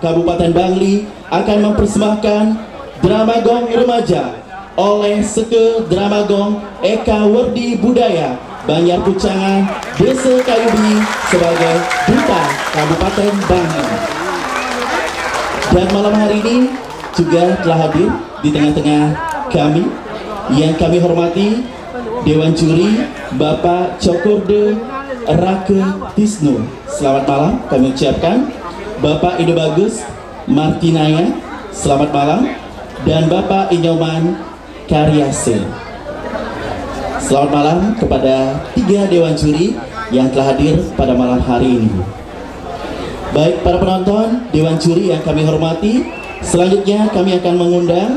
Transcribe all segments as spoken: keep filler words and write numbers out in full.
Kabupaten Bangli akan mempersembahkan drama gong remaja oleh Seke Drama Gong Eka Werdi Budaya Banjar Pucangan, Desa Kayubi, sebagai duta Kabupaten Bangli. Dan malam hari ini juga telah hadir di tengah-tengah kami yang kami hormati Dewan Juri, Bapak Cokorde Rake Tisnu. Selamat malam kami ucapkan. Bapak Ide Bagus Martinaya, selamat malam. Dan Bapak Inyoman Karyase. Selamat malam kepada tiga dewan juri yang telah hadir pada malam hari ini. Baik para penonton, dewan juri yang kami hormati, selanjutnya kami akan mengundang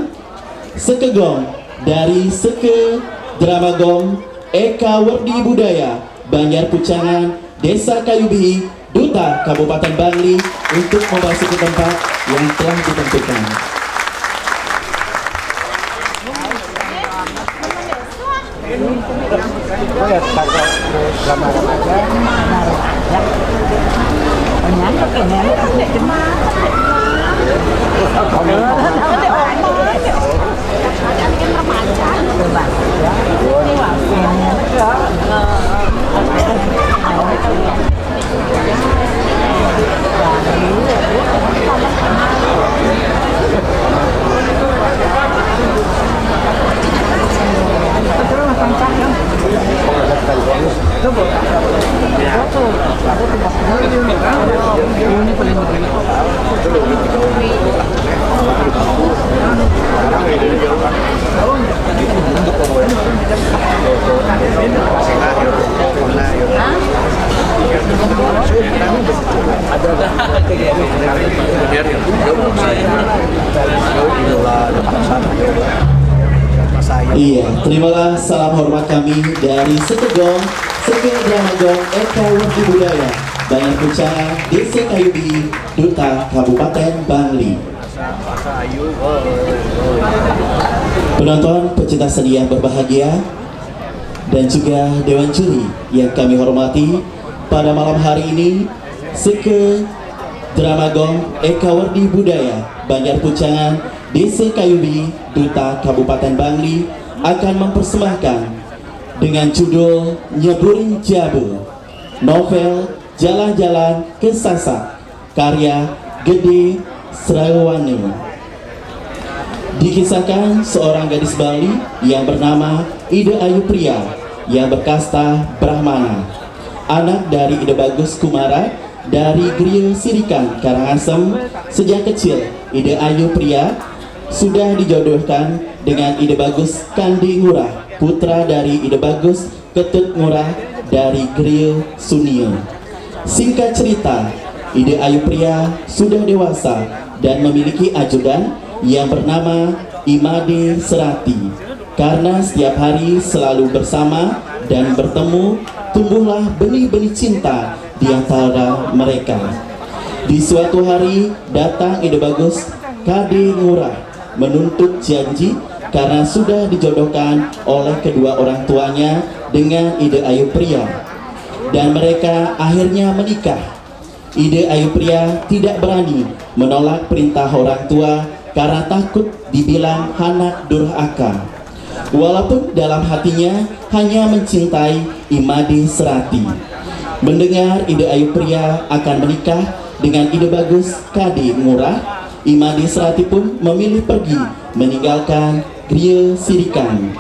Seke Gong dari Seke Drama Gong Eka Werdi Budaya Banjar Pucangan, Desa Kayubi, Duta Kabupaten Bangli, untuk memasuki tempat yang telah ditentukan. Iya, terimalah salam hormat kami dari Seke Gong, Seke Drama Gong Eka Werdi Budaya Banjar Pucangan, Desa Kayubi, Duta Kabupaten Bangli. Penonton, pecinta seni yang berbahagia, dan juga dewan juri yang kami hormati, pada malam hari ini Seke Drama Gong Eka Werdi Budaya Banjar Pucangan, Desa Kayubi, Duta Kabupaten Bangli, akan mempersembahkan dengan judul Nyeburing Jabe, novel Jalan-Jalan ke Sasak, karya Gede Srawane. Dikisahkan seorang gadis Bali yang bernama Ida Ayu Pria yang berkasta Brahmana, anak dari Ida Bagus Kumara dari Griya Sirikan, Karangasem. Sejak kecil, Ida Ayu Pria sudah dijodohkan dengan Ida Bagus Kandi Ngurah, putra dari Ida Bagus Ketut Ngurah dari Griya Sunia. Singkat cerita, Ida Ayu Pria sudah dewasa dan memiliki ajudan yang bernama Imade Serati. Karena setiap hari selalu bersama dan bertemu, tumbuhlah benih-benih cinta di antara mereka. Di suatu hari, datang Ida Bagus Kade Ngurah menuntut janji karena sudah dijodohkan oleh kedua orang tuanya dengan Ida Ayu Pria. Dan mereka akhirnya menikah. Ida Ayu Pria tidak berani menolak perintah orang tua karena takut dibilang anak durhaka. Walaupun dalam hatinya hanya mencintai Imade Serati. Mendengar Ida Ayu Pria akan menikah dengan Ida Bagus Kade Ngurah, Imade Serati pun memilih pergi meninggalkan Griya Sirikan.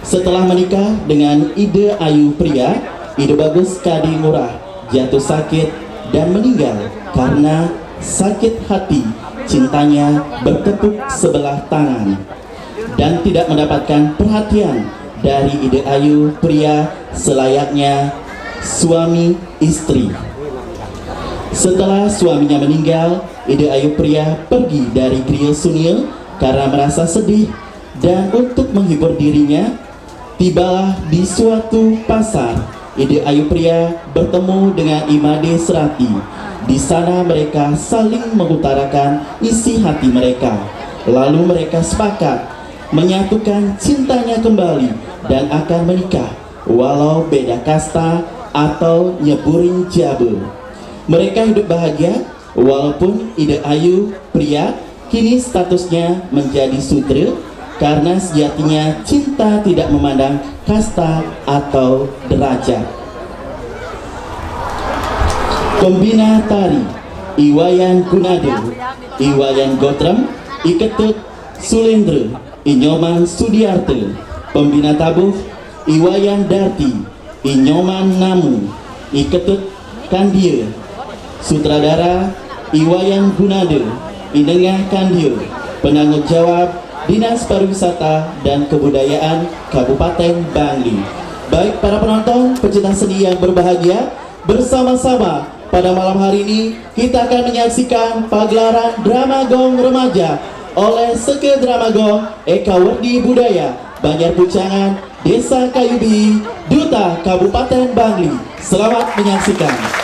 Setelah menikah dengan Ida Ayu Pria, Ida Bagus Kade Ngurah jatuh sakit dan meninggal karena sakit hati, cintanya bertepuk sebelah tangan dan tidak mendapatkan perhatian dari Ida Ayu Pria selayaknya suami istri. Setelah suaminya meninggal, Ida Ayu Pria pergi dari Griya Sunia karena merasa sedih dan untuk menghibur dirinya, tibalah di suatu pasar. Ida Ayu Pria bertemu dengan Imade Serati. Di sana mereka saling mengutarakan isi hati mereka. Lalu mereka sepakat menyatukan cintanya kembali dan akan menikah walau beda kasta atau nyeburing jabe. Mereka hidup bahagia Walaupun Ida Ayu pria, kini statusnya menjadi sudra karena sejatinya cinta tidak memandang kasta atau derajat. Pembina tari, I Wayan Gunade, I Wayan Gotram, I Ketut Sulendra, I Nyoman Sudiarte. Pembina tabuh, I Wayan Darti, I Nyoman Namu, I Ketut Kandia. Sutradara, I Wayan Gunade, I Nengah Kandia. Penanggung jawab, Dinas Pariwisata dan Kebudayaan Kabupaten Bangli. Baik para penonton, pecinta seni yang berbahagia, bersama-sama pada malam hari ini kita akan menyaksikan pagelaran Drama Gong Remaja oleh Seke Drama Gong Eka Werdi Budaya, Banjar Pucangan, Desa Kayubi, Duta Kabupaten Bangli. Selamat menyaksikan.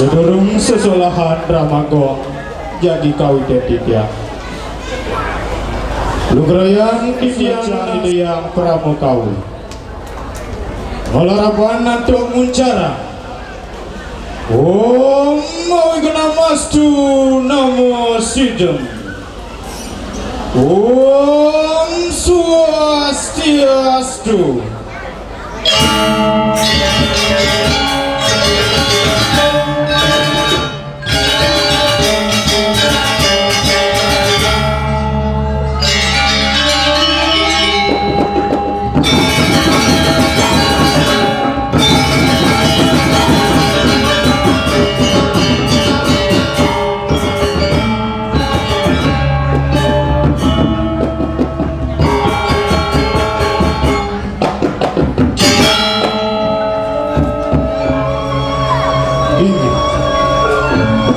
Sadurung sesolahan Rama Gong jagi kawitin titiang. Lugrayang titiang Ida Hyang Parama Kawi. Malarapan antuk nguncarang. Om Awighnamastu Namo Siddham. Om Swastiastu. Inggih.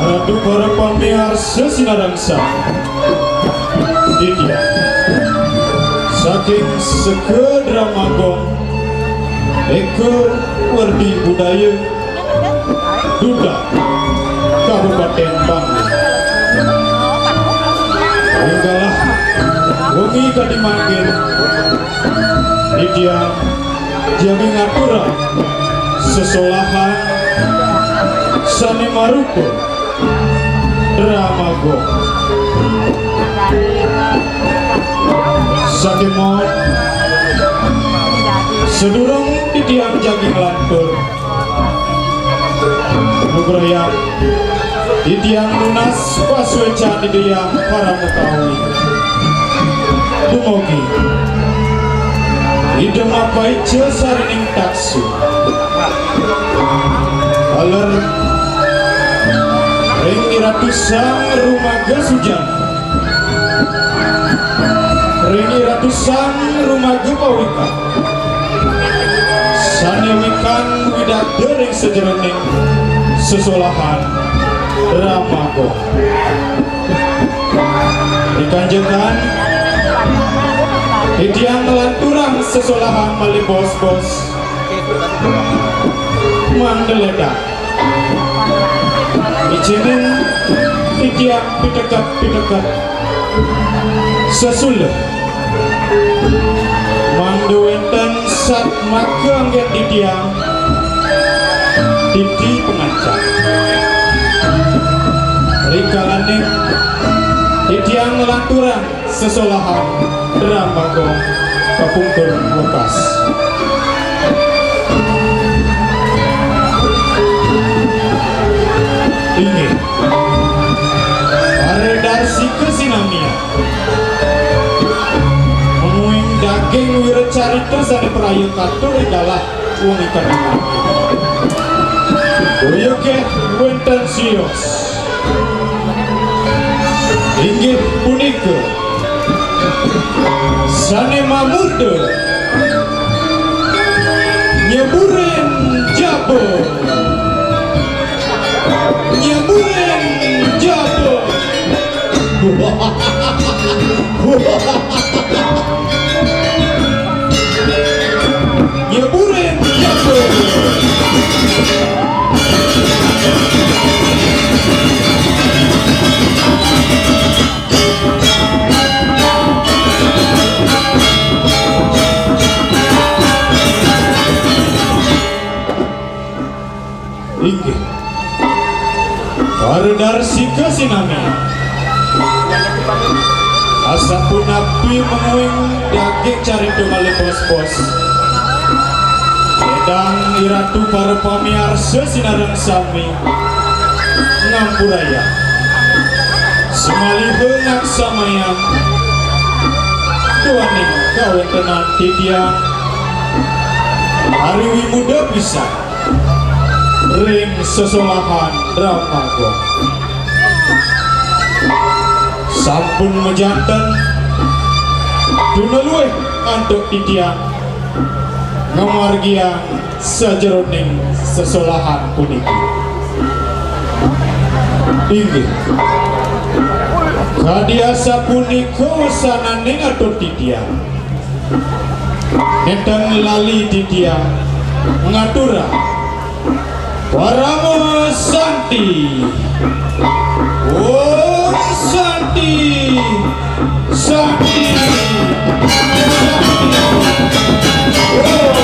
Ratu para pamiarsa sinareng sami. Titiang. Saking Seked Rama Gong, Eka Werdi Budaya, Duda Kabupaten Bangli. Ring galah wengi kadi mangkin, titiang jagi ngaturang sesolahan sane marupa Rama Gong. Sakémaon, sadurung titiang jagi nglantur, lugrayang titiang nunas pasuécan Ida Hyang Parama Kawi. Dumugi Ida mapaica sarining taksu. Taler ring Iratu Sang Rumaga Sujana, ring Iratu Sang Rumaga Pawikan, sane wikan widagda ring sajeroning sesolahan Rama Gong. Ri kanjekan, titiang nglanturang sesolahan malih bos-bos. Mangda ledang. Icenin titiang piteket-piteket sesuluh. Mangda wénten satmaka anggén titiang titi pangancan. Rikalaning titiang nglanturang sesolahan Rama Gong kapungkur wekas. Inggih. Para darsika sinamian. Mungguing daging wiracarita sane praya katur ing galah wengi kadi mangkin. Boya ké wénten sios. Inggih punika sane mamurda nyeburin jaba. Nyeburin jaba. Nyeburin jaba. Inggih. Para darsika sinamian. Asapunapi mungguing daging carita malih bos-bos. Ledang Iratu para pamiarsa sinareng sami ngampurayang. Samaliha ngaksamayang duaning kawéntenan titiang ari wimuda pisan ring sesolahan Rama Gong. Sampun majanten tuna luih antuk titiang ngamargiang sajeroning sesolahan puniki. Inggih. Kadi asapunika wesananing atur titiang. Nénten lali titiang ngaturang Parama Santi. Om Santi. Santi. Santi. Om.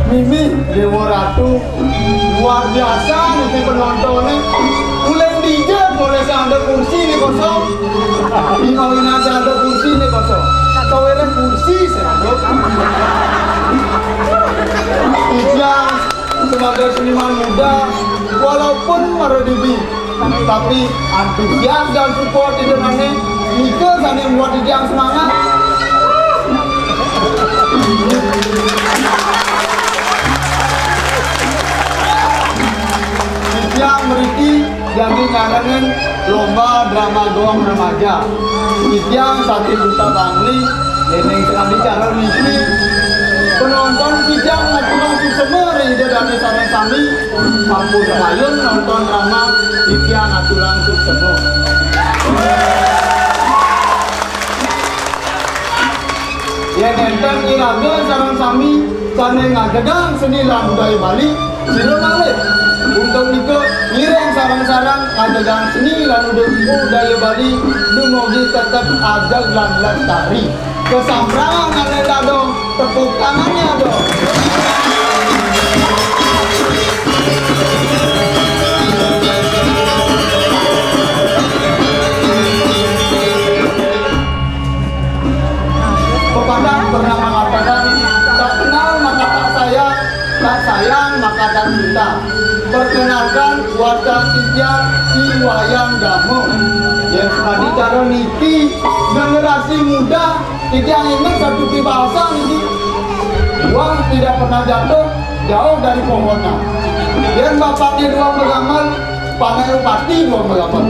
Mimih Déwa Ratu, luar biasa niki penontonnya. Uling dija boleh sing ada kursi nih kosong. Ino ina sing ada kursi nih kosong. Sawereh kursi sing ada. Titiang sebagai seniman muda, walaupun mara dini, tapi antusias dan support titiangé nika sané membuat titiang semangat. Titiang mriki jagi ngarengin lomba drama gong remaja. Titiang saking Kuta Bangli, déning sekadi cara niki. Penonton titiang ngaturang suksema ring Ida Dané sareng sami. Sampun kayun nonton drama, titiang ngaturang suksema. Yén nénten iraga sareng sami sané ngajegang seni lan budaya Bali, sira malih. Untung nika ngiring sareng-sareng ngajegang seni lan budaya Bali dumugi tetep ajeg lan lestari. Kasambrangan ané dadong, tepuk tangannya dong. Pepatah pernah mengatakan, "Tak kenal maka tak sayang, tak sayang maka tak cinta." Perkenalkan, wasta titiang Ki Wayang Gama. Yén sekadi cara niki, generasi muda, titiang inget satu peribahasa niki. Buah tidak pernah jatuh jauh dari pohonnya. Yén bapakné duang magamel, panaké pati duang magamel.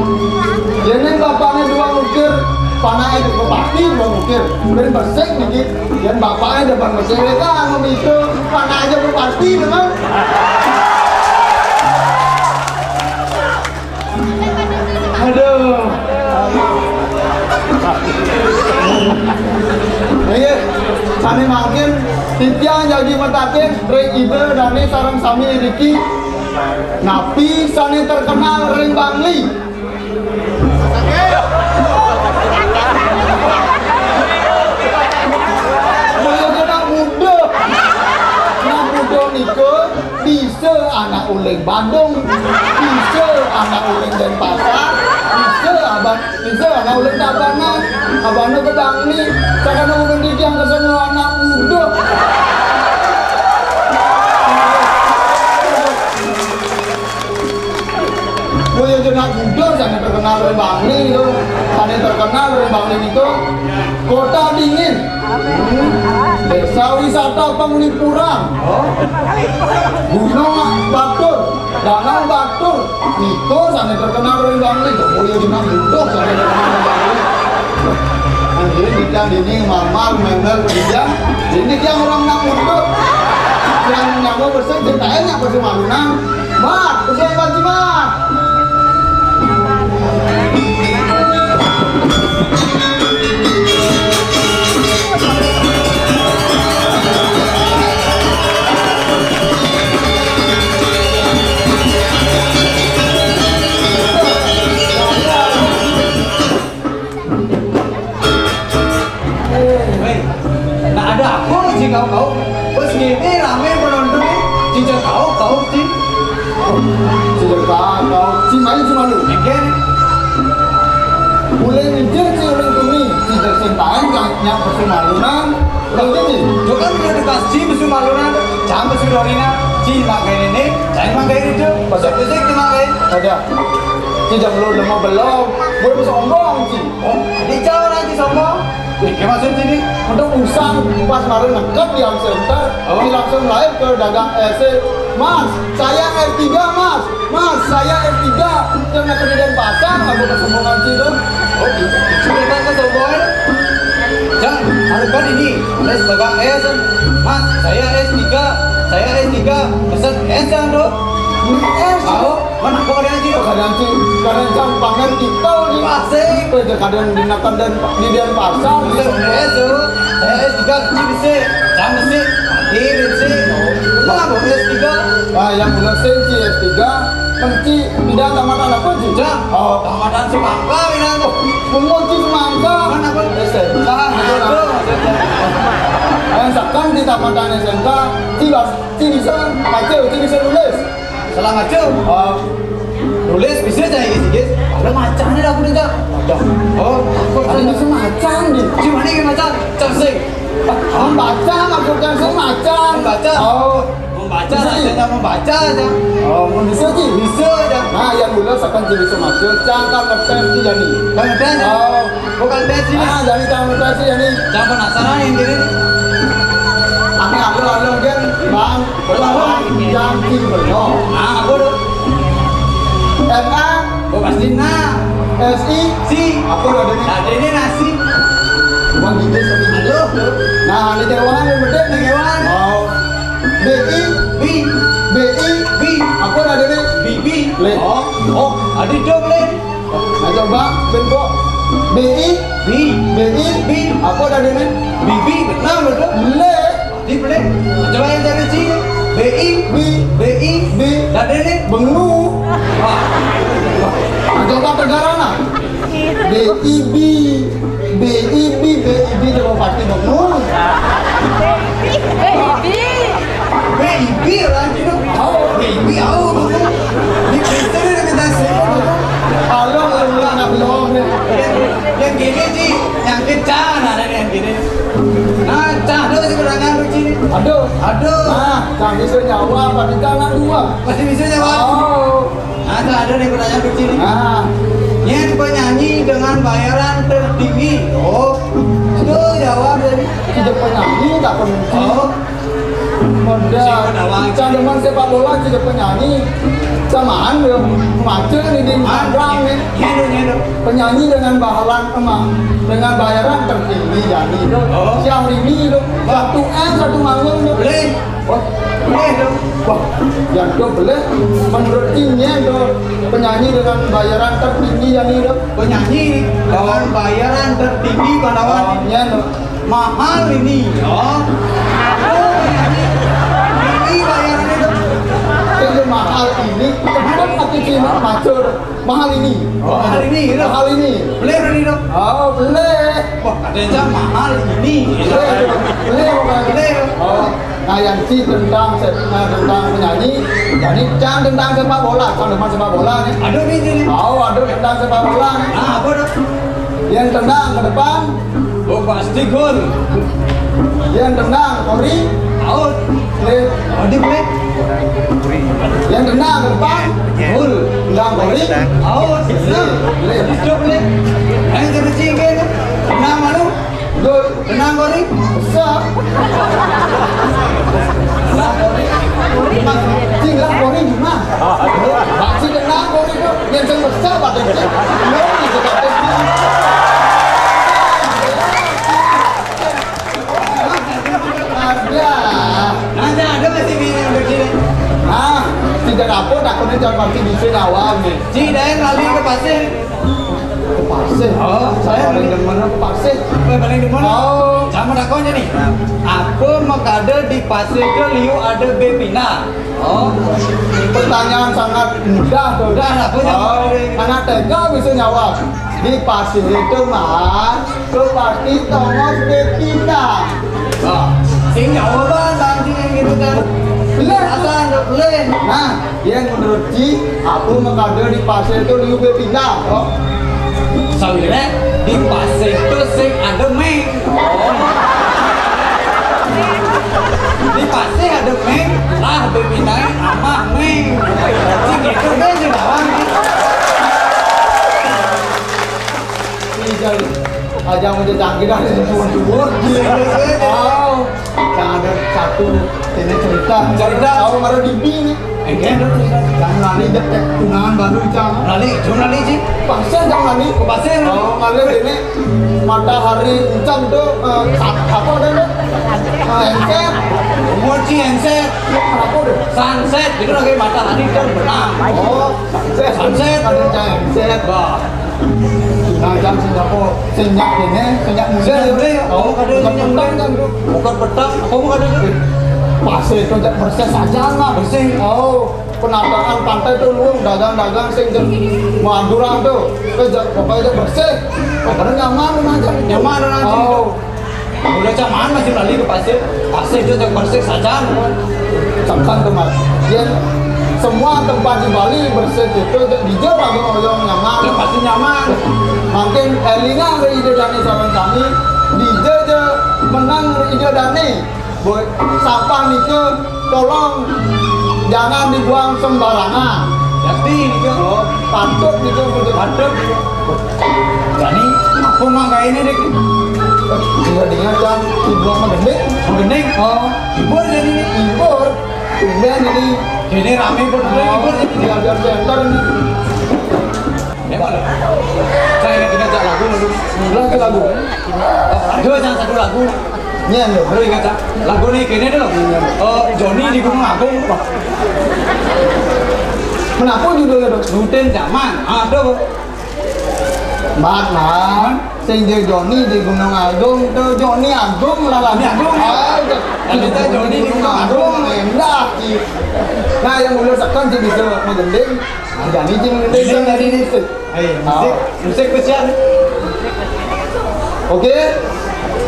Yén bapakné duang ngukir, panaké pati duang ngukir. Bén besik niki. Yén bapakné depan mesik, kan memicu, panaké pati demen. Aduh. Nggih, sané mangkin titiang jagi mataken ring Ida Dané sareng sami niki, napi sané terkenal ring Bangli? Kaya anak muda. Anak muda nika bisa anak uling Badung, bisa anak uling Denpasar, bisa aban, bisa anak uling Tabanan, abana ke Bangli, sakana uling titiang kesemua anak muda. Kaya anak muda sané terkenal ring Bangli to. Sané terkenal ring Bangli niku Kota Dingin. Hmm. Desa wisata Penglipuran. Oh. Gunung Batur, Danau Batur. Niku sané terkenal ring Bangli. Kaya anak muda sané terkenal ring Bangli. Nah, jadi kita ini mamal, memel, kerja. Jadi kita orang anak muda. Yang nyawa bersih, ceritain nggak bersih malunan. Mat, usia Fatimah. Wéh, nak ada apa cing kau kau? Bos gini ramé penonton nih. Cing kau kau cing. Cing kau kau. Cing main cuma lu. Enggak. Boleh ngejar cing orang tuni. Ci tercintaan, kan, yang pesu malunan. Loh, ini. Yo kan udah dikasih pesu malunan, jangan pesu dorinan. Ci makai ini, jangan makai itu. Pesu musik ci makai. Ada. Ci jam belum, belum, belum. Gue sombong, Ci. Oh, di jauh nanti sombong. Iki maksud ini, untuk usang pas malu neket di Home Center, oh, ini langsung live ke dagang S C. "Mas, saya S tiga, Mas. Mas, saya S tiga." Jangan ke Denpasar, aku kesombongan sih tuh. Oh, itu datang kesombongan. Jang, harus kan ini, les dagang S. "Mas, saya S tiga, saya S tiga." Pesan S, Jang, tuh. Ini S. Tahu? Mana kok ada sih? Kadang sih, kadang jam pangan kita nih. Pasti. Kerja kadang di Nakan dan di Denpasar, di Bukan Solo. S tuh. Saya S tiga kecil bisa. Jam bisa. Mati bisa. Mana mau S tiga? Ah, yang bener sih, si S tiga, menci, tidak tamatan apa sih? Jang. Oh, tamatan semangka, bilang tuh. Menguci semangka. Mana pun S M K, gitu lah. Aduh, maksudnya. Yang sekarang di tamatan S M K, ci bas-, ci bisa baca, ci bisa nulis. Salah maca. Oh. Nulis bisa aja, guys, guys. Kalau macanya aku udah. Oh, takut. Ada bisa maca nih. Gimana yang maca? Cek sih. Membaca, maksudnya sih maca. Membaca. Oh. Membaca, bisa, Ci? Rasanya membaca aja. Oh, mau bisa, Ci? Bisa aja. Nah, yang dulu sekarang ci bisa maca, cangkang ngetes ci jadi. Kan ngetes? Oh. Bukan tes ini. Ah, jadi cangkang ngetes ci jadi. Jangan penasaran yang gini. Ame alon-alon kan, Bang. Belum. Yang ci belum. Nah, aku tuh. M A. Oh, pasti nah. S I. Si. Apa udah ini? Tadi ini nasi. Bukan gitu, tapi halo. Nah, ini jawaban yang bener. Yang hewan. Oh. B I. Bi. B I. Bi. Apa udah ini? Bibi. Le. Oh. Oh, ada dong, Le. Nah, coba bentuk B I. Bi. B I. Bi. Apa udah ini? Bibi. Benar, betul. Le. Di, Le. Coba yang dari sini. B I. Bi. B I. Bi. Tadi ini. Bengu. Wah. Nah, coba tegaran, nah. B I B. B I B, B I B, coba pasti bengu. Baby, orang gitu. Oh, baby, oh, gitu. Di Kristen ini kita sih, gitu. Halo, halo, anak lo, nih. Yang, yang gini sih, yang kecah, nah, yang gini. Nah, cah, lu sih berangkat lu sini. Aduh. Aduh. Nah, cah bisa nyawa, apa kita anak dua? Masih bisa nyawa. Oh. Nah, ada nih pertanyaan kecil nih. Nah. Nyén penyanyi dengan bayaran tertinggi? Oh, itu jawab dari. Tidak penyanyi, tak penyanyi. Oh. Modal. Siapa nawang? Cang demen sepak bola, tidak penyanyi. Samaan dong, macet nih di Tangerang nih. Nyén dong, nyén dong. Penyanyi dengan bahalan emang, dengan bayaran tertinggi, jadi dong. Oh. Syahrini dong. Satu M, satu manggung dong. Beli. Oh, beli dong. Wah, ya dong, beli. Menurut Cing, nyén dong, penyanyi dengan bayaran tertinggi, jadi dong. Penyanyi dengan bayaran tertinggi, Pandawan. Oh, nyén dong. Mahal ini, ya. Oh, penyanyi. Ini bayarannya dong. Itu mahal ini, tempat pakai cina macur. Mahal ini. Oh, mahal ini, gitu. Mahal ini. Beli berani dong. Oh, beli. Wah, katanya mahal ini. Beli, beli, bukan. Beli. Oh, nah, yang ci tentang se-, nah, tentang penyanyi, jadi cang tentang sepak bola, cang demen sepak bola nih. Aduh, ini, ini. Oh, aduh, tentang sepak bola nih. Nah, apa dong? Yang tendang ke depan. Oh, pasti gol. Yang tendang, Kori. Out. Leh. Aduh, Leh. Yang tendang ke depan. Gol. Tendang, Kori. Out. Leh. Leh. Itu, Leh. Yang kecil, Leh. Tendang, Manu. Gol. Tendang, Kori. Besar. Tendang, Kori. Cing lah, Kori, gimana? Cing tendang, Kori, tuh. Yang sing besar, Pak Dek. Lo, gitu, Pak Dek. Ada. Ada, ada masih di yang begini. Ah, tidak apa, takutnya jangan pasti bisa awal nih. Ci, dah yang kali ke pasir. Ke pasir? Oh, saya paling demen ke pasir. Oh, paling demen. Oh. Sama takutnya nih. Apa makada di pasir ke liu ada bebina? Oh. Pertanyaan sangat mudah tuh. Udah lah, punya. Oh, anak T K bisa nyawab. Di pasir itu mah, tuh pasti tongos bebina. Oh, sing nyawab lah, tadi yang gitu kan. Bener. Asal nggak boleh. Nah, yang menurut Ci, aku makada di pasir itu liu bebina, oh. Sawire. Di pasih to sing ada méng. Di pasih ada méng, lah bebinain amah méng. Sing itu deh, sing lawan. Ini jadi aja mau canggih dah, sing cuan-cuan. Wow. Yang ada satu ini cerita. Cerita. Tahu baru di B nih. Enggak, ada cerita. Yang lali dek tunangan baru, Cang. Lali, cuma lali sih. Pasir, Cang, lali. Ke pasir. Oh, ngalih ini matahari encang tuh, eh, sa-, apa ada tuh? Eh, enset. Umur sih enset. Apa tuh? Sunset, itu lagi matahari kan benar. Oh, sunset. Sunset. Ada cang enset. Bah. Nah, jam sing apa? Sing nyak ini, sing nyak muda. Sing muda, ya? Oh, ada sing nyak muda. Bukan petang, apa bukan ada? Pasir itu jak bersih saja lah. Bersih. Oh, penataan pantai tuh lu dagang-dagang sing jam Madura tuh. Itu jak, pokoknya jak bersih. Pokoknya nyaman lu aja. Nyaman lu aja. Oh. Udah zaman masih lali ke pasir, pasir itu yang bersih saja. Sangkan tuh, Mas. Yén semua tempat di Bali bersih itu, dija paling oyong nyaman. Ya, pasti nyaman. Mangkin élingang ring Ida Dané sareng sami, dija ja menang ring Ida Dané. Boy, sampah nika tolong jangan dibuang sembarangan. Pasti nika. Oh, patut nika, patut. Patut nika. Jani, apa mak kayak ini, Dik? Dengar-dengar, Cang, ibu sama gending. Sama gending? Oh. Ibu aja ini. Ibu. Tumben ini. Ini rame pun. Oh, ibu aja ini. Biar, biar center ini. Ya, mana? Saya ingat-ingat, Cak, lagu, lagu. Lagu, lagu. Aduh, jangan satu lagu. Ini yang baru ingat, Cak. Lagu nih, kayaknya ada lagu. Oh, Joni di Gunung Agung, Pak. Kenapa judulnya, Dok? Nutin Zaman. Aduh. Mat, Mat. Sing dia Joni di Gunung Agung, tuh Joni Agung lah, lah. Joni Agung. Ah, iya. Tapi saya Joni di Gunung Agung. Enggak. Nah, yang udah sekan sih bisa menggending. Nah, Jani sih menggending. Jani dari ini. Hei, musik, musik tuh siap. Oke.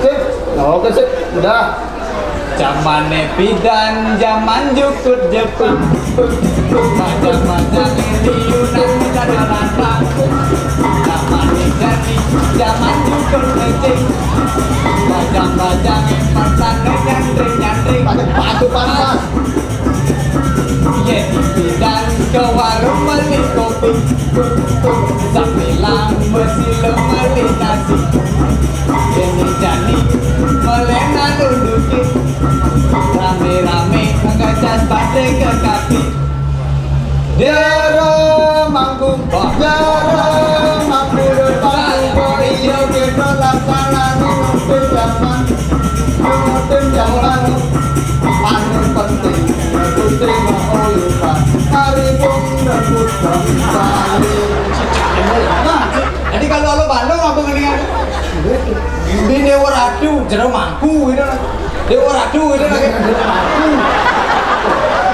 Sip. Nah, oke, sip. Udah. Jamané pidan, jaman jukut Jepang. Bajang-bajang liunan kada lantang. Jamané jani, jaman jukut kecing. Bajang-bajang matané nyandring-nyandring. Pada padu panas. Yén pidan ka warung meli kopi, sambilang masila meli nasi. Yén jani malénan unduké, ramé-ramé ngecas baté ka kapi. Dara mangku, dara mangku, dara mangku, iya kita laksanané nuntun zaman. Nuntun zaman, anu penting, nuntun oleh Pak Hari Pung Rebut Kembali. Nah, jadi kalau lo Bandung apa mendingan? Di Dewa Ratu, Jero Mangku gitu lah. Dewa Ratu gitu lagi. Jero Mangku.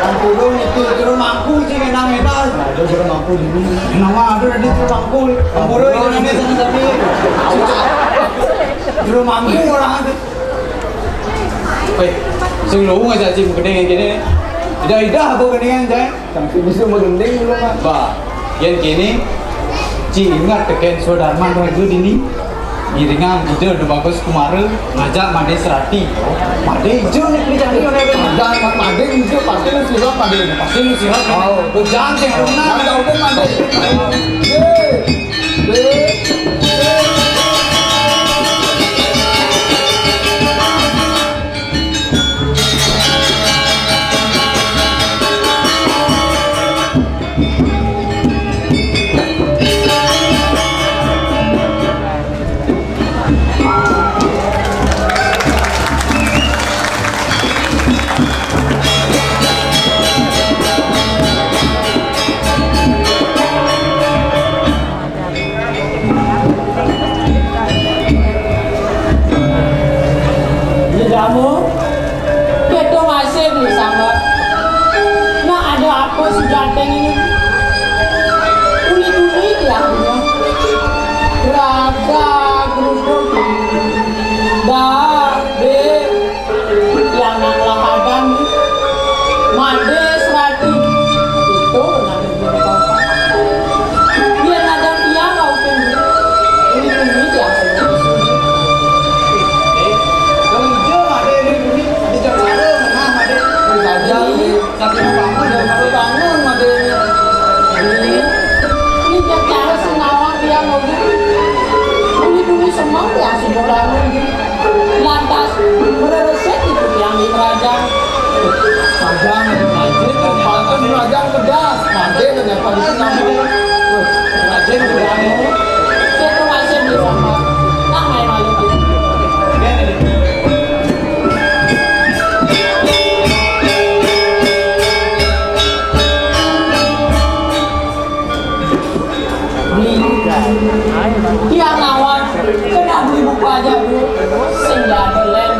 Mangku dong itu, Jero Mangku sih enak-enak. Ada Jero Mangku di sini. Nama ada di Jero Mangku. Ampura itu nanti sama-sama. Jero Mangku orang itu. Wéh, sing luwung aja sih menggending yang gini. Ida-ida apa gendingan, Jay? Sampai bisa menggending belum, Mas? Bah, yang gini, Ci ingat tekén Sudarman raga dini. Ngiringang Ida Dé Bagus Kumara ngajak Madé Serati. Madé ijo nih, beli jani oleh. Madé, Madé ijo pasti lu silat, Madé. Pasti lu silat. Oh, lu jangan sih, lu menang. Jangan jauh, Madé. Ye. Ini kamu? Kita masih beli sama. Nah, ada apa si ganteng ini? Uli-uli kelakunya. Raga gerunduk. Dah, deh. Yang nang lahadan, Madé Serati. Itu nang. Biar ada tiang kau pun. Ini, ini tiang. Mau yang sudah lalu, lantas mereresik itu yang di kerajaan. Kerajaan, kerajaan, kerajaan pedas, kerajaan dan apa itu namanya? Kerajaan kerajaan. Saya tuh masih bersama. Nah, main malu. Tiang nawang kena beli buku aja, Bu. Sing dadi lén.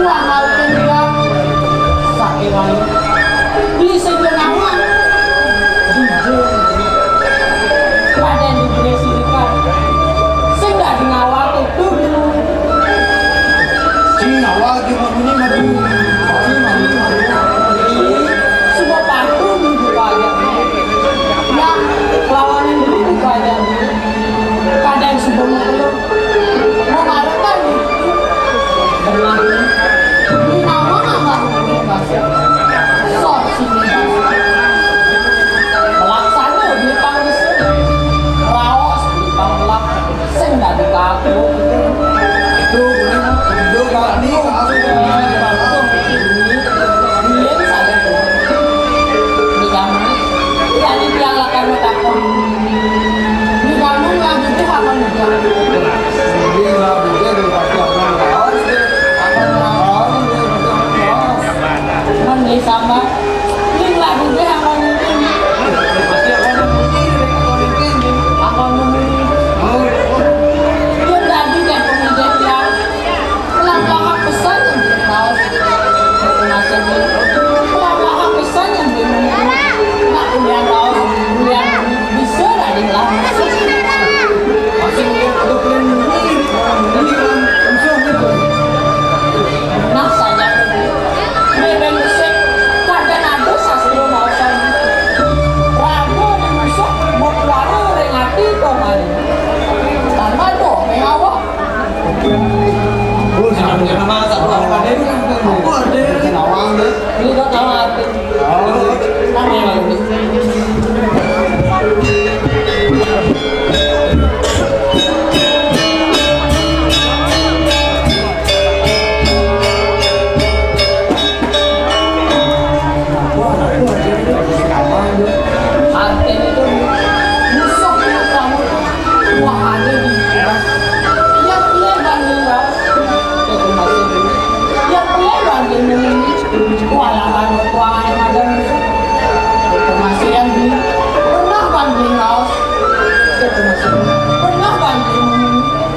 Wah, mau tiang sakit lagi. Beli sing nawang. Jujur. Pada di beli sirikan. Sing dadi nawang itu, Bu. Sing nawang cuma bunyi madu. Semua pantun buku aja. Ya, lawanan dulu buku aja. Kadang sudah mau keluar. Mau marah kan? Tenang. Ini nama nggak mau bahasa. Sok sini bahasa. Pelaksana di panggung. Raos di panggung. Sing dadi kaku. Itu bener. Itu Pak Ni, maaf, biyen saja tuh. Di kamu. Iya, di piala kamu takut. Di kamu lagi tuh apa nih? Ini lah, dia tuh pasti apa? Harus deh. Apa? Harus deh. Mandi sama. Ning lagu gue apa mungkin? Apa mungkin? Yang tadi kan kemudian yang pelan-pelan pesan yang belum tahu. Masih belum. Pelan-pelan pesan yang belum. Nak kuliah tahu, kuliah bisa lah di lagu. Masih belum. Nah, saja. Bébéng besik, kadang ada sastra maosan. Raga diusuk, makuara ring ati kok mari. Tambah dongéng awak. Oh, jangan, jangan masak, Pak. Ada itu kan, aku ada. Ini kok tahu ati. Artinya itu musuh kamu. Wah, ada di. Yang iya banding, Bang. Itu maksudnya. Yang iya banding. Kualaran kuangan macam itu. Masih yang di pernah banding laos. Pernah banding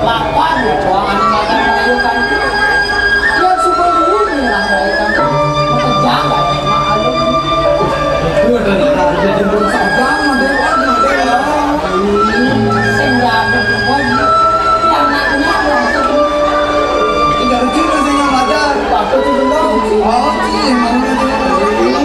lakukan kuangan macam itu kan. Yang suka dulu nih lah mereka. Kejam lah, mak aduh. Itu ada ada jemput saja, model kan, model. Sing nggak ada pokoknya. Yang anaknya ada. Tidak lucu tuh sih yang ada. Apa tuh belum? Oh, sih, mau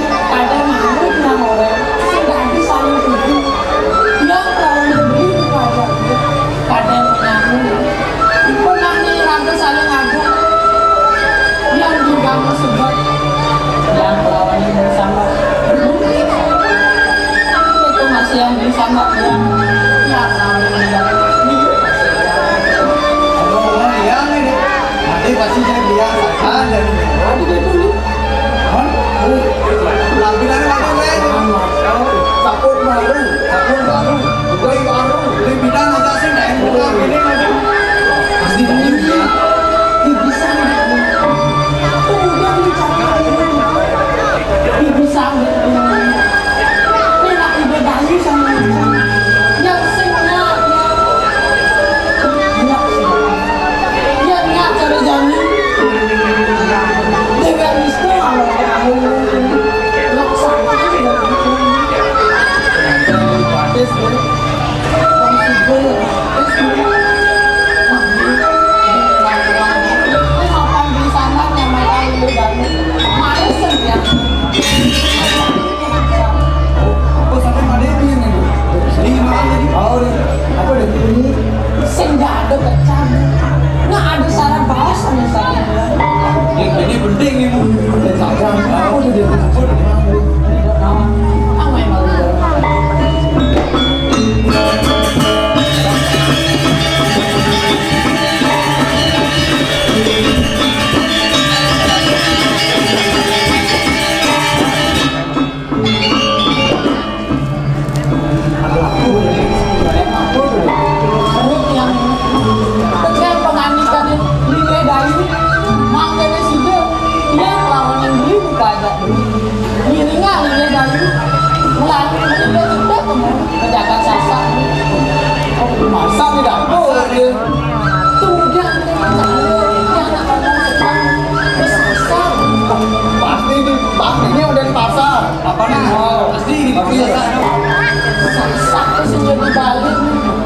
Sasak sing jadi balik.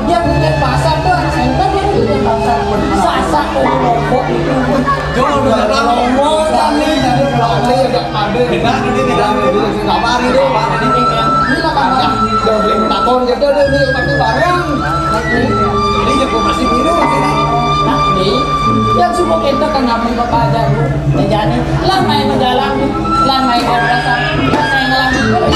Yang di Denpasar tuh, center yang di Denpasar. Sasak tuh rokok itu. Jangan udah lama tadi, jadi kalau ada, ya, ada. Benar, ini tidak ada. Ini tidak ada. Ini lah, Pak. Udah beli takon, ya udah, udah, udah, pakai barang. Ini ya, gua masih minum sini. Nah, nih, yang suka kita kan ngambil bapak aja, Bu. Jajane, lah main jalan, lah main jalan, lah saya ngelamar.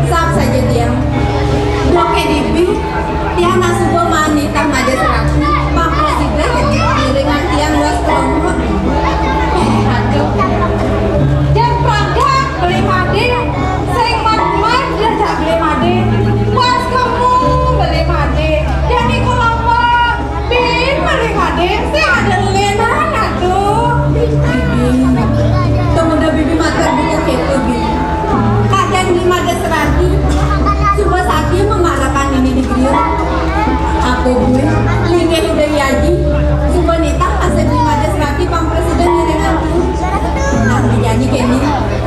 Sap saja tiang. Duh, kéné, Bi, tiang nak suba maan nitah Madé Serati, pang presiden ngiringang tiang luas kelompok. Aduh. Jan pragat beli Madé, sing mat-mat diajak beli Madé. Pas kamu beli Madé, jani kelompok. Bin, beli Madé, sing ada lenan atuh. Bibi, tong udah Bibi matur buka kéto, Bi. Kadén di Madé Serati, suba saja mengharapkan ini di griya. Apa buin, linggih udah diaji, suba nitah pasir di Madé Serati pang presiden ngiringang tiang. Nah, dijanji kéné,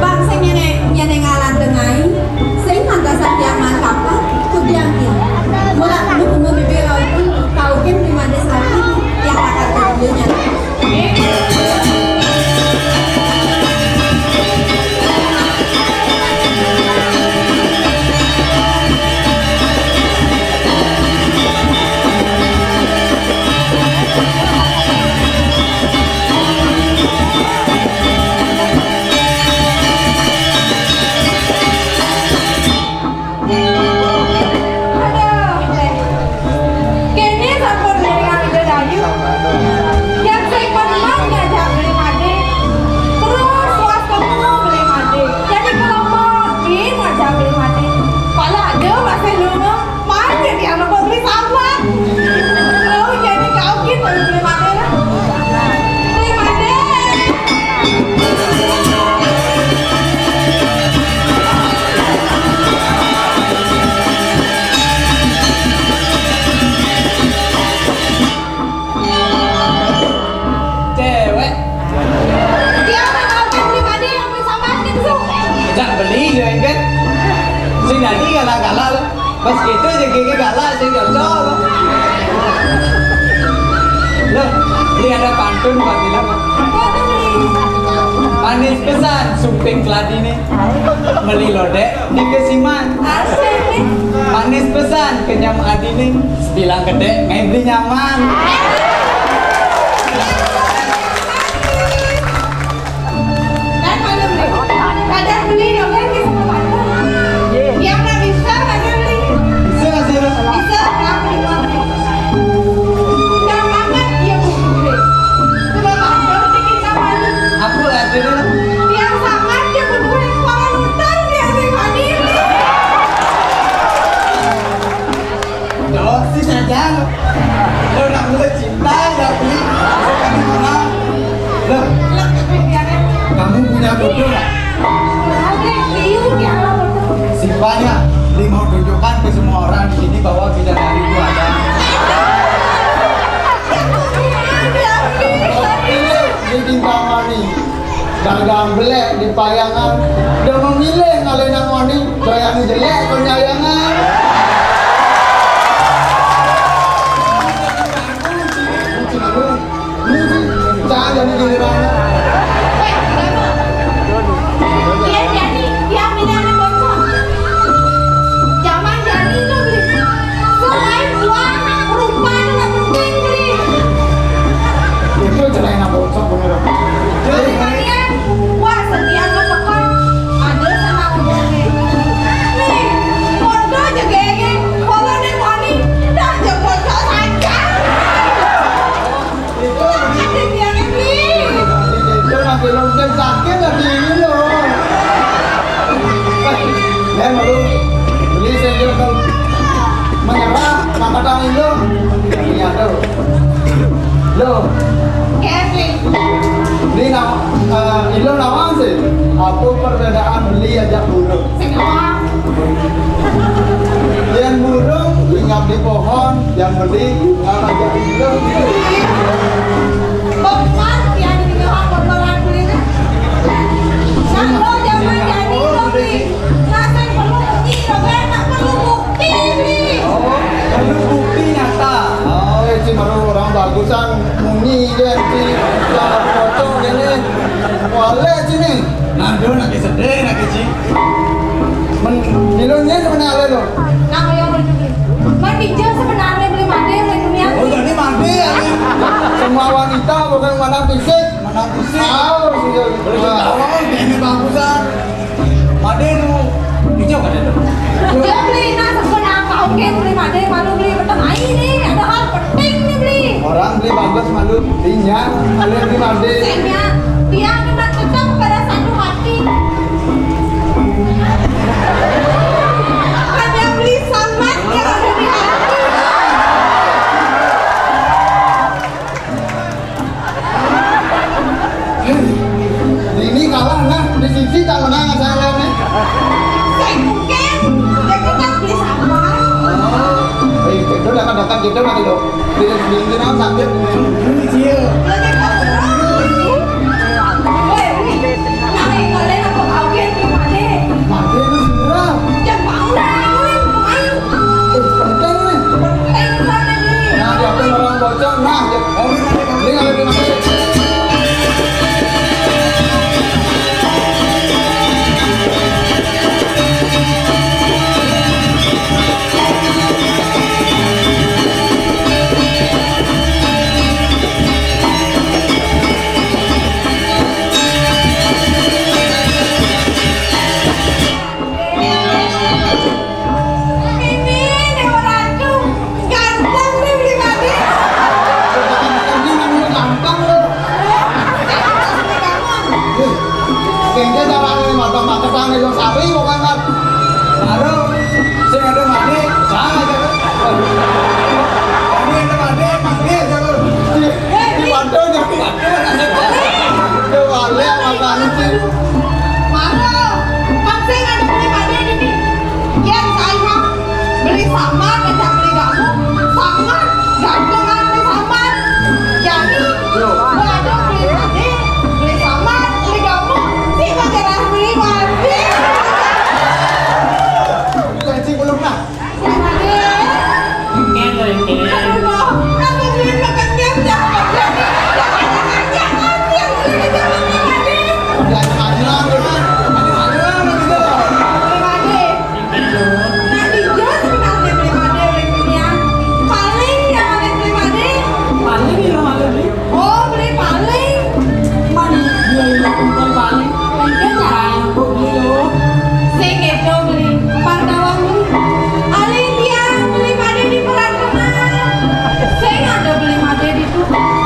bang sing nyené, nyené ngalan tengai, sing mantasan tiang maan kapal, ku tiang tiang. Mula lu kumu Bibi rauh pun, tau kan di Madé Serati, tiang akan kerjanya. Aduh, Lé. Kéné sampun ngiringang Ida Dayu. Yang sing mat-mat ngajak beli Madé. Terus suas kamu beli Madé. Jani kelompok bin ngajak beli Madé. Pala ada masih lunga. Mari di anak beli sahabat. Oh, jani kau gitu beli Madé lah. Beli Madé. Cewek. Dia orang mau beli Madé yang beli sahabat gitu. Jangan beli, ya kan? Sing dadi galak-galak lo. Pas gitu aja gigi galak, sing cocok lo. Lo, beli ada pantun buat bilang. Manis pesan, sumping keladi nih. Meli lodék di kesiman. Asik nih. Manis pesan, kenyam adi nih. Bilang gedé, main beli nyaman. Dan malu nih. Kadang beli dong, kan, bisa bantu. Yang nggak bisa, kadang beli. Bisa nggak sih, Ros? Bisa, nggak beli. Udah amat dia butuh duit. Coba bandel bikin kampanye. Aku lah, dulu lah. Yang sangat dia butuh duit, malah utang dia sing hadir. Dosis aja lo. Lo nak mulai cinta ya, beli. Lo, kamu punya bodoh nggak? Sipanya, Li mau tunjukkan ke semua orang di sini bahwa bidadari itu ada. Ini, ini bintang mani. Dagang belék di payangan. Udah memilih ngalahin mani, bayangin jelek penyayangan. Jangan jadi giliran. Iya, jadi dia milih anak bocah. Zaman jadi lo beli. Selain uang, rupa itu nggak penting, beli. Itu cerai anak bocah bener. Jadi kalian, wah, setiap lo tekan, ada sama umurnya. Nih, foto aja gaya, kalau nih, wani, dah aja bocah saja. Itu nanti lungkem sakit lagi ini loh. Yang baru beli saya juga menyerah, maka tahu itu. Iya tuh. Loh. Kevin. Ini nama, eh, ilo nawan sih. Apa perbedaan beli ajak burung? Sing awak. Yén burung hinggap di pohon, yén beli hinggap ajak ilo. Kok kuat yén di pohon kotoran kulitnya? Nah, lo zaman jadi lo beli. Nah, saya perlu bukti, lo kan tak perlu bukti, beli. Oh, perlu bukti nyata. Oh, ya, si baru orang bagusan munyi dia, si. Lah, foto gini. Walé sini. Aduh, nak sedih, nak kecil. Men, ilunnya sebenarnya lo. Nah, yang menunjuk. Man, pinjam sebenarnya beli mandi, beli dunia. Oh, jadi mandi ya, nih? Semua wanita bukan mana fisik. Mana fisik? Tahu sih. Terus tahu, ini bagusan. Dia beli nasi, kenapa? Oke, beli Made, malu beli peteng air nih, ada hal penting nih beli. Orang beli bagus malu, iya, kalian beli Made. Sehingga dia memang tetap pada satu hati. Hanya beli sambat yang ada di hati. Ini kalah nah, di sisi tak menang saya lihat nih. Saya mungkin, ya kita beli sambat. Oh, eh, itu udah kan datang gitu nanti loh. Di di di nang sakit. Ini dia. Lagi kau terus. Woi, beli. Nah, ini kalian apa kau yang beli Made? Made itu segera. Yang bangun dah, ini, ini. Eh, penting nih. Penting banget nih. Nah, dia orang bocor, nah, dia, oh, ini ada di mana? Ini Dewa Ratu, ganteng nih pribadi. Ini namanya gampang loh. Kayaknya caranya mata-mata sana yang sari bukan kan. Aduh, sing ada mandi, sana aja. Ini ada mandi, mandi aja. Di, di Padang jadi Padang. Itu balik apa sih? Mano, kan sing ada pribadi ini. Yén saya beli sambat, ngajak beli gabung, sambat, gabung kan beli sambat. Jadi, beli sambat, beli gabung, si pacaran beli mandi. Janji belum nah. Beli mandi. Aduh, no. Aku duit makan jam, jangan, jangan, jangan, jangan, jangan, jangan, jangan, jangan. Jangan, jangan, jangan, jangan, jangan. Beli mandi. Nah, dia sebenarnya beli made oleh dunia. Paling dia oleh beli made. Paling dia oleh beli. Oh, beli paling. Man, dia ini bukan paling. Mungkin cara aku beli loh. Sing itu beli. Pardawang beli. Alih dia beli made di Perantenan. Sing ada beli made di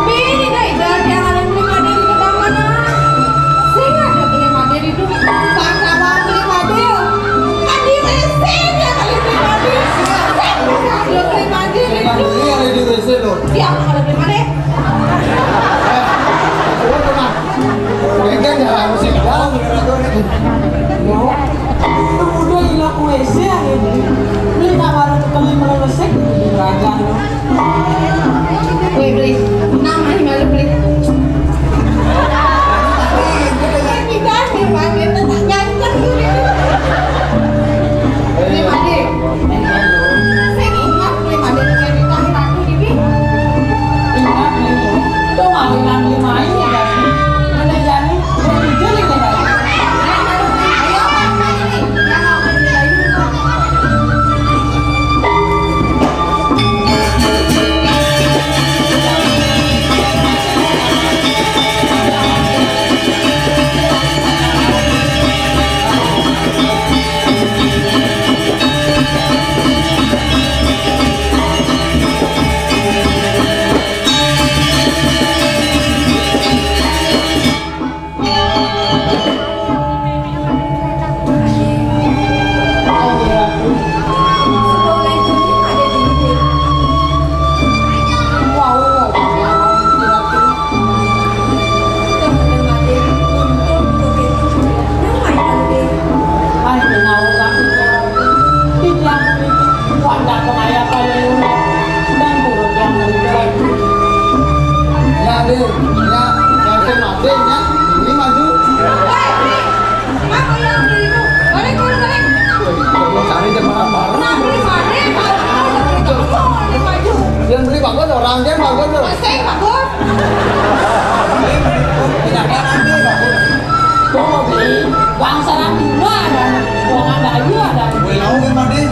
Bini dai, jangan beli made di Kedamana. Sing ada beli made di Pahlawan beli made. Kan di W C dia kali beli made. Sing ada beli made di Beli ada di W C loh. Dia ada beli made. Genggen jalan musik. Tahu bener tuh nih. Yo. Itu udah ilang W C ya. Beli tak baru tuh kali melesek di raja lo. Woi, beli. Nang, ayo, malu, beli. Kita nih, Pak, kita tak nyangkut, beli. Beli, Pak, deh. Saya ingat, beli, Pak, deh, cerita Ratu, beli. Ingat, beli. Tuh, malu, beli, main, ya, kan? Mana jadi? Ya, Dek. Ya, saya mati, ya. Ini maju. Apa yang beli itu? Balik, balik, balik. Cari jam barang-barang. Nah, beli mana? Balik, balik, balik. Yang beli bagus orang, dia bagus tuh. Saya bagus. Tuh, beli. Bangsa Madura ada. Buangan Dayu ada. Gue lawan, Pak, deh.